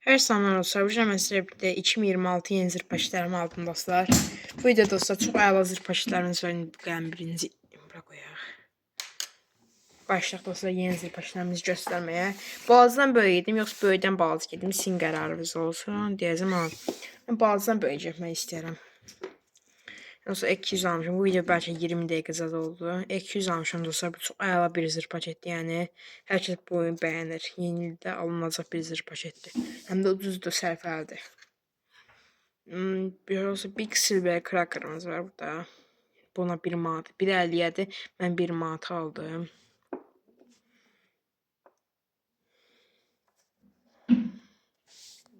Hər zaman olsa, bu mən sizə bir də 2026 yeni zırh paketlərimi aldım dostlar. Bu videoda dostlar çox əla zırh paketlərimiz var. İndi bu qələm birinci bura qoyaq. Başlayaq dostlar yeni zırh paketlərimizi göstərməyə. Balacadan böyük gedim, yoxsa böyükdən balaca gedim? Sizin qərarınız olsun deyəcəm amma mən balacadan böyük getmək istəyirəm. Yoxsa 200 almışam. Bu video bəlkə 20 dəqiqə zad oldu. 200 almışam dostlar. Bu çox əla bir zırh paketdir. Yəni hər kəs bu oyunu bəyənir. Yeni ildə alınacaq bir zırh paketdir. Həm də ucuzdur, sərfəlidir. Bir olsa Big Silver Cracker'ımız var burada. Buna 1 manat, 1.50-yədir. Mən 1 manat aldım.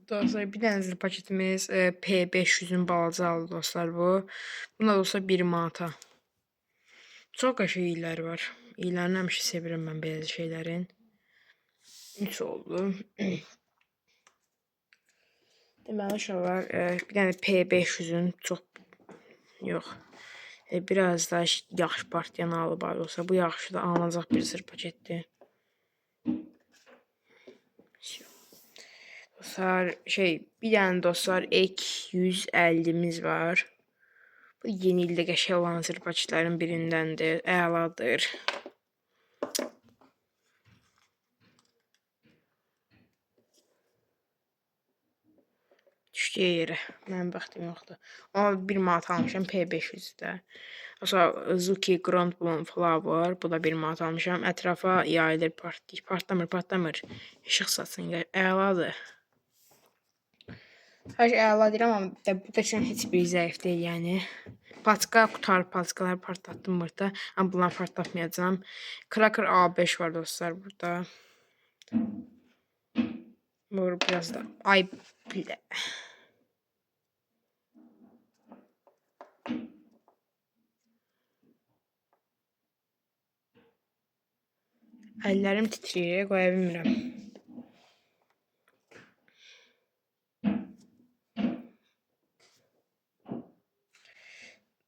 Dostlar bir dənə zırh paketimiz P500-ün balaca aldı dostlar bu. Bunda dostlar 1 manata. Çox qəşəng iyləri var. İylərini həmişə sevirəm mən belə şeylərin. 3 oldu. Deməli uşaqlar, bir dənə P500-ün çox yox. Biraz da yaxşı partiyanı alıb olsa bu yaxşı da alınacaq bir zırh paketdir. Dostlar, bir dənə dostlar ek 150-miz var. Bu yeni ildə qəşəng olan zırh paketlərin birindəndir. Əladır. Düşdüyü yerə. Mənim bəxtim yoxdur. Amma 1 manat almışam P500-də. Sonra Zuki Grand Blonde Flower. Bu da 1 manat almışam. Ətrafa yayılır, partlayır. Partlamır, partlamır. İşıq saçın. Əladır. Hər şey əla deyirəm, amma da, bu da heç bir zəif deyil, yəni. Paçka qutarıb, paçkaları partlatdım burada. Amma bunları partlatmayacağam. Cracker A5 var dostlar burada. Bu biraz da. Ay bir de. Əllərim titrəyir, qoya bilmirəm.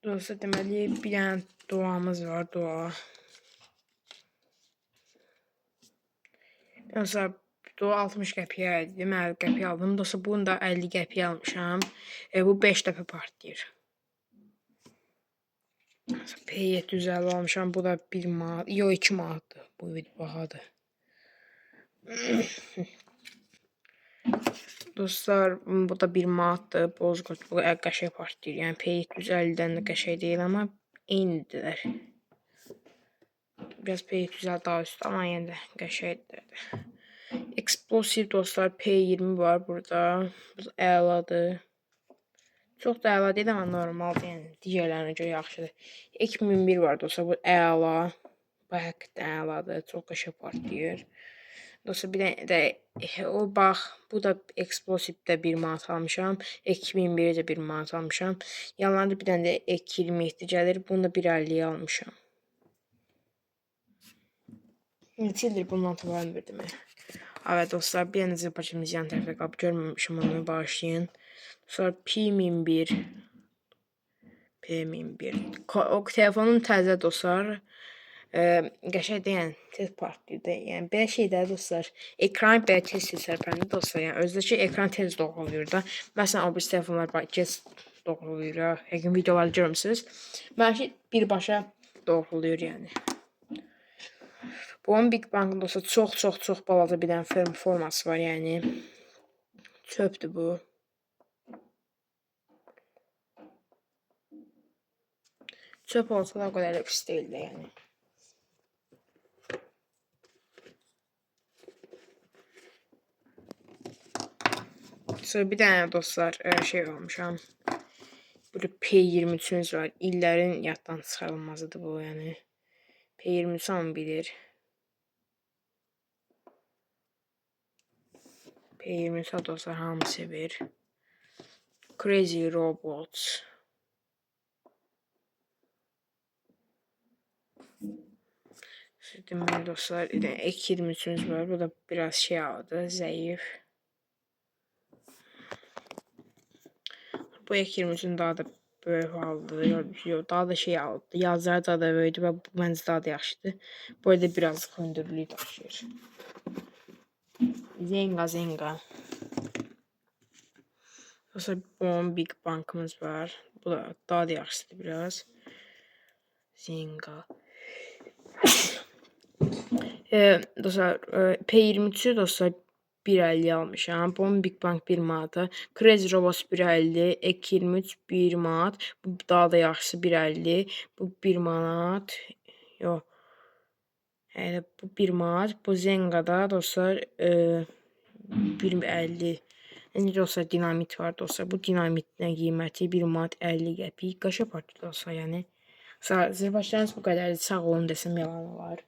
Dostlar, deməli bir dənə duamız var, dua. Dostlar, dua 60 qəpiyə idi. Mən 50 qəpiyə aldım. Dostlar, bunu da 50 qəpiyə almışam. Bu 5 dəfə partlayır. P750 almışam. Bu da 1 manat. Yox, 2 manatdır. Bu bir bahadır. Dostlar, bu da 1 manatdır. Bozqurt. Bu qəşəng partlayır. Yəni P750-dən də qəşəng deyil, amma eynidirlər. Biraz P750 daha üstü, amma yenə də qəşəngdir. Explosive dostlar P20 var burada. Bu da əladır. Çox da əla deyil, amma normaldır. Yəni digərlərinə görə yaxşıdır. 2001 var dostlar. Bu əla. Bu həqiqətən əladır. Çox qəşəng partlayır. Dostlar bir dənə də o bax, bu da Explosive-də 1 manat almışam. 2001-ə də 1 manat almışam. Yanlarında bir dənə də E27 gəlir. Bunu da 1.50-yə almışam. Neçə ildir bundan tapa bilmirdim. Evet dostlar, bir dənə zırh paketimiz yan tərəfə qalıb. Görməmişim onu, bağışlayın. Dostlar P1001 P1001. O telefonum təzə dostlar. Qəşəng deyən tez partlayır da. Yəni belə şeylər dostlar, ekran belə tez-tez sərpəndir dostlar. Yəni özdəki ekran tez doğruluyur da. Məsələn, o birisi telefonlar bax gec doğruluyur. Ha. Yəqin videolarda görmüsünüz. Mənimki birbaşa doğruluyur yəni. Bunun Big Bang-ın dostlar çox balaca bir dənə forması var, yəni. Çöpdür bu. Çöp olsa da o qədər də pis deyil də yəni. Sonra bir dənə dostlar şey almışam. Burada P23-ümüz var. İllərin yaddan çıxarılmazıdır bu, yəni. P23 hamı bilir. P23 dostlar hamı sevir. Crazy Robots. Deməli dostlar, E23-ümüz var. Bu da biraz şey aldı, zəif. Bu E23-ün daha da böyük aldı. Yox, daha da şey aldı. Yazıları daha da böyüdü və bu məncə daha da yaxşıdır. Bu arada biraz hündürlüyü daşıyır. Zenga Zenga. Dostlar, Bomb Big Bankımız var. Bu da daha da yaxşıdır biraz. Zenga. Dostlar, P23-ü dostlar 1.50 almışam. Bomb Big Bank 1 manata. Crazy Robots 1.50, Ek23 1 manat. Bu daha da yaxşısı 1.50. Bu 1 manat. Yox. Yəni bu 1 manat. Bu Zenga'da dostlar 1.50. İndi dostlar dinamit var dostlar. Bu dinamitin qiyməti 1 manat 50 qəpik. Qaşa partlayır dostlar, yəni. Zırvaçlarınız bu qədərdir. Sağ olun desəm yalan olar.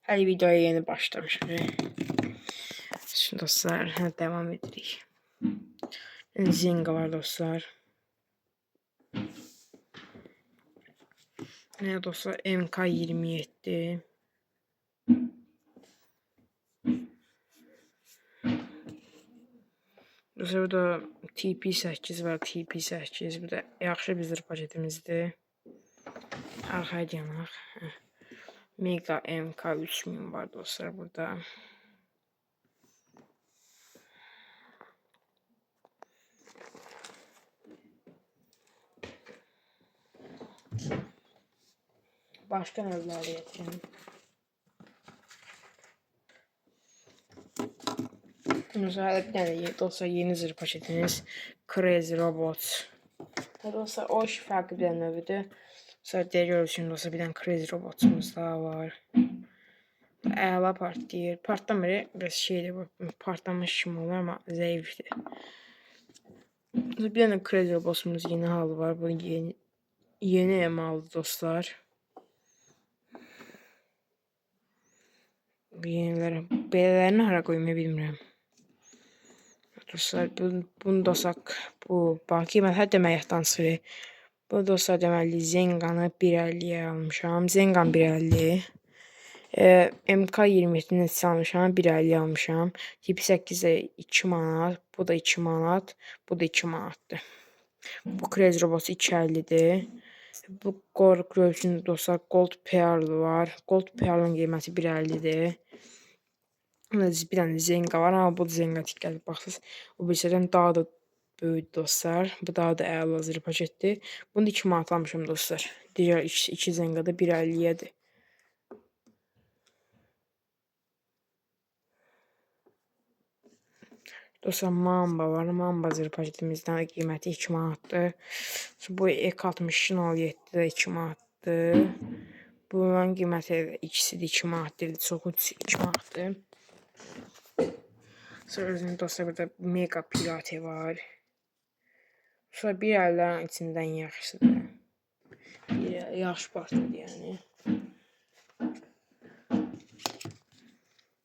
Hələ videoya yeni başlamışıq. Şimdi dostlar, devam edirik. Zenga var dostlar. Ne dostlar, MK27. Dostlar, burada TP8 var, TP8. Bu da yaxşı bir zırh paketimizdir. Arxaya dayanaq. Mega MK3000 var dostlar burada. Başqa növləri getirin. Mesela bir dənə dostlar yeni zırh paketimiz Crazy Robots. Dostlar o iş fərqli bir dənə növüdür. Sonra deyir görürsünüz dostlar bir dənə Crazy Robotsumuz daha var. Əla partlayır. Partlamır, biraz şeydir bu, partlamış kimi olur amma zəifdir. Bir dənə Crazy Robotsumuz yeni halı var. Bu yeni emalı dostlar. Bu yeniləri, belələrini hara qoymayı bilmirəm. Dostlar, bunu dostlar, bu bank qiymət demək yaddan çıxır. Bu dostlar deməli Zenga'nı 1.50-yə almışam. Zengan 1.50. MK27-ni neçə almışam? 1.50 almışam. TP8 də 2 manat. Bu da 2 manat. Bu da 2 manatdır. Bu Crazy Robots 2.50-dir. Bu görürsünüz dostlar Gold Pearl var. Gold Pearl'ın qiyməti 1.50-dir. Bir dənə Zenga var, amma bu Zenga diqqətli baxsaz, o birisindən daha da böyük dostlar. Bu daha da əla zırh paketdir. Bunu da 2 manat almışam dostlar. Digər iki Zenga da 1.50-yədir. Dostlar Mamba var. Mamba zırh paketimizdən qiyməti 2 manatdır. Bu E6207 də 2 manatdır. Bunun qiyməti ikisi də 2 manatdır. Çox ucuz 2 manatdır. Sonra özünün dostlar burada Mega Pirate var. Sonra bir əllərin içindən yaxşıdır. Bir yaxşı partladı yəni.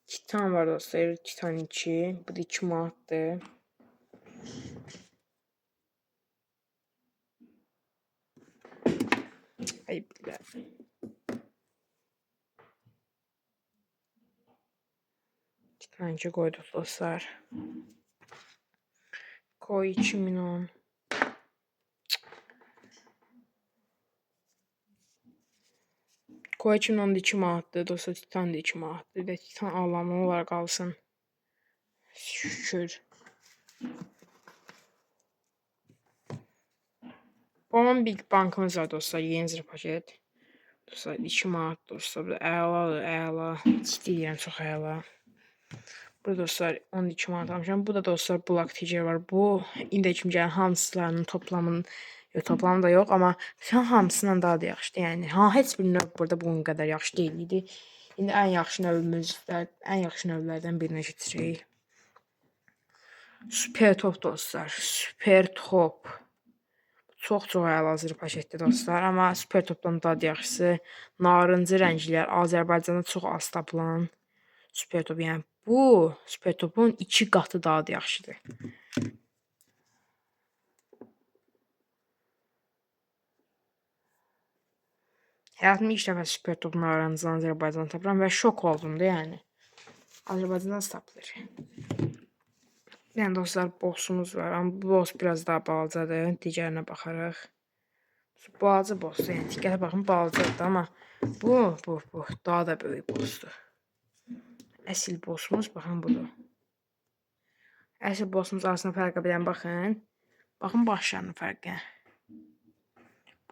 Titan var dostlar. Titan 2. Bu da 2 manatdır. Ay bilə. Titan 2 qoyduq dostlar. Koy 2010. Koy 2010 da 2 manatdır. Dostlar Titan da 2 manatdır. Bir də Titan ağlamalı olaraq qalsın. Şükür. Bomb Big Bankımız var dostlar. Yeni zırh paket. Dostlar 2 manat dostlar. Bu da əladır, əla. Ciddi deyirəm, çox əla. Burada dostlar 12 manat almışam. Bu da dostlar Black Tiger var. Bu indi kimi gələn hamıslarının toplamının, yox, toplamı da yox, amma bütün hamısından daha da yaxşıdır. Yəni ha, heç bir növ burada bunun qədər yaxşı deyil idi. İndi ən yaxşı növümüzdə, ən yaxşı növlərdən birinə keçirik. Super top dostlar, super top. Çox-çox əla zırh paketdir dostlar, amma super topdan daha da yaxşısı narıncı rənglilər Azərbaycanda çox az tapılan super top. Yəni bu super topun 2 qatı daha da yaxşıdır. Həyatımda ilk dəfə super top narıncıdan Azərbaycanda tapıram və şok oldum da yəni. Azərbaycanda az tapılır. Yəni dostlar bossumuz var, amma bu boss biraz daha balacadır. Digərinə baxarıq. Balaca bossdur, yəni diqqətə baxın balacadır, amma bu daha da böyük bossdur. Əsl bossumuz baxın budur. Əsl bossumuz arasında fərqə bilən baxın. Baxın başlarının fərqinə.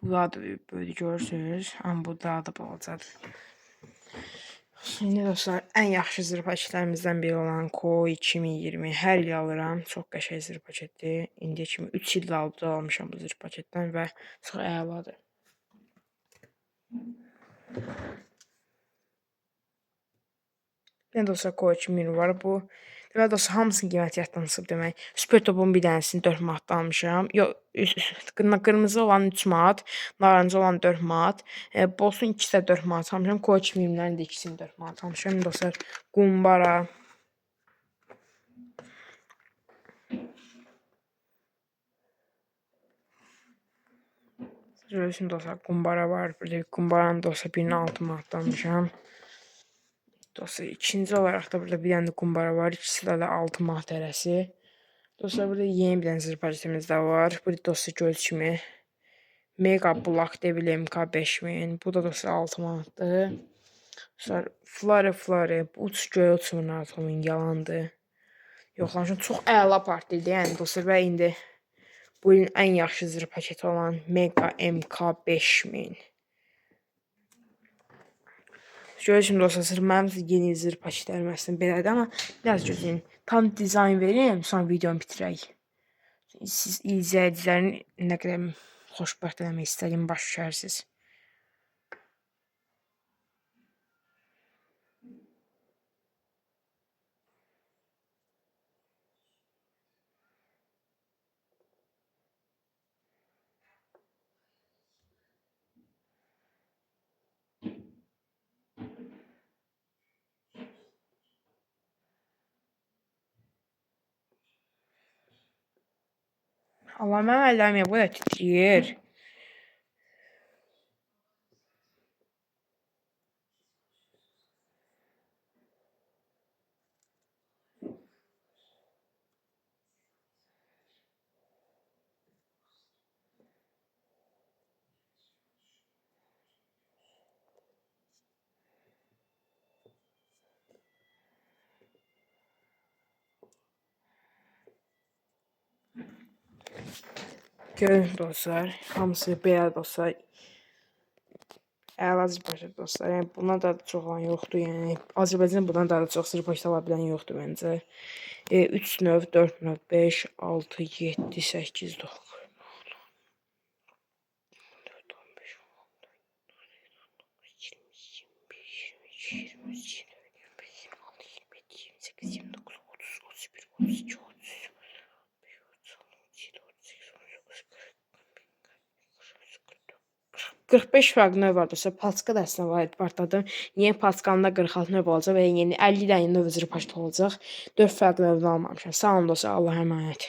Bu daha da böyüdü görürsünüz. Amma bu daha da balacadır. İndi dostlar, ən yaxşı zırh paketlərimizdən biri olan Ko 2020 hər il alıram. Çox qəşəng zırh paketdir. İndiyə kimi 3 ildir alıb almışam bu zırh paketdən və çox əladır. Nə dostlar, Ko 2020 var bu. Deməli dostlar, hamısının qiyməti yaddan çıxıb demək. Super topun bir dənəsini 4 manatdan almışam. Yox, qırmızı olan 3 manat, narıncı olan 4 manat, Boss'un ikisi də 4 manat almışam. Ko 2020-lərin də ikisini 4 manat almışam. Dostlar, qumbara. Görürsünüz dostlar, qumbara var. Burada qumbaranın dostlar birini 6 manatdan almışam. Dostlar, ikinci olaraq da burada bir dənə də qumbara var. İkisi də 6 manat hərəsi. Dostlar, burada yeni bir dənə zırh paketimiz də var. Burada dostlar gördüyünüz kimi Mega Black Devil MK5000. Bu da dostlar 6 manatdır. Dostlar, Flare bu uç göyə uçmur, narahat olmayın, yalandır. Yoxlamışam, çox əla partlaydı. Yəni dostlar, və indi bu ilin ən yaxşı zırh paketi olan Mega MK5000. Görürsünüz dostlar, sırf mənim yeni zırh paketlərim əslində belədir, amma biraz gözləyin. Tam dizayn verim, sonra videonu bitirək. Siz izləyicilərin nə qədər xoşbəxt eləmək istədiyimi başa düşərsiniz. Allah, mənim əllərim niyə belə titrəyir? Görün dostlar, hamısı belə dostlar. Əla zırh paket dostlar. Yəni bundan da çox olan yoxdur. Yəni Azərbaycanda bundan daha da çox zırh paket ala bilən yoxdur məncə. 3 növ, 4 növ, 5, 6, 7, 8, 9, 4, 15, 16, 20, 21, 22, 23, 24, 26, 27, 28, 29, 30, 31, 32, 33, 37, 38, 39, 40, 45 fərqli növ var dostlar. Paçka da əslində var, partladım. Yeni paçkanın da 46 növ olacaq və yeni 50 dənə növ zırh paket olacaq. 4 fərqli növünü almamışam. Sağ olun dostlar, Allah'a əmanət.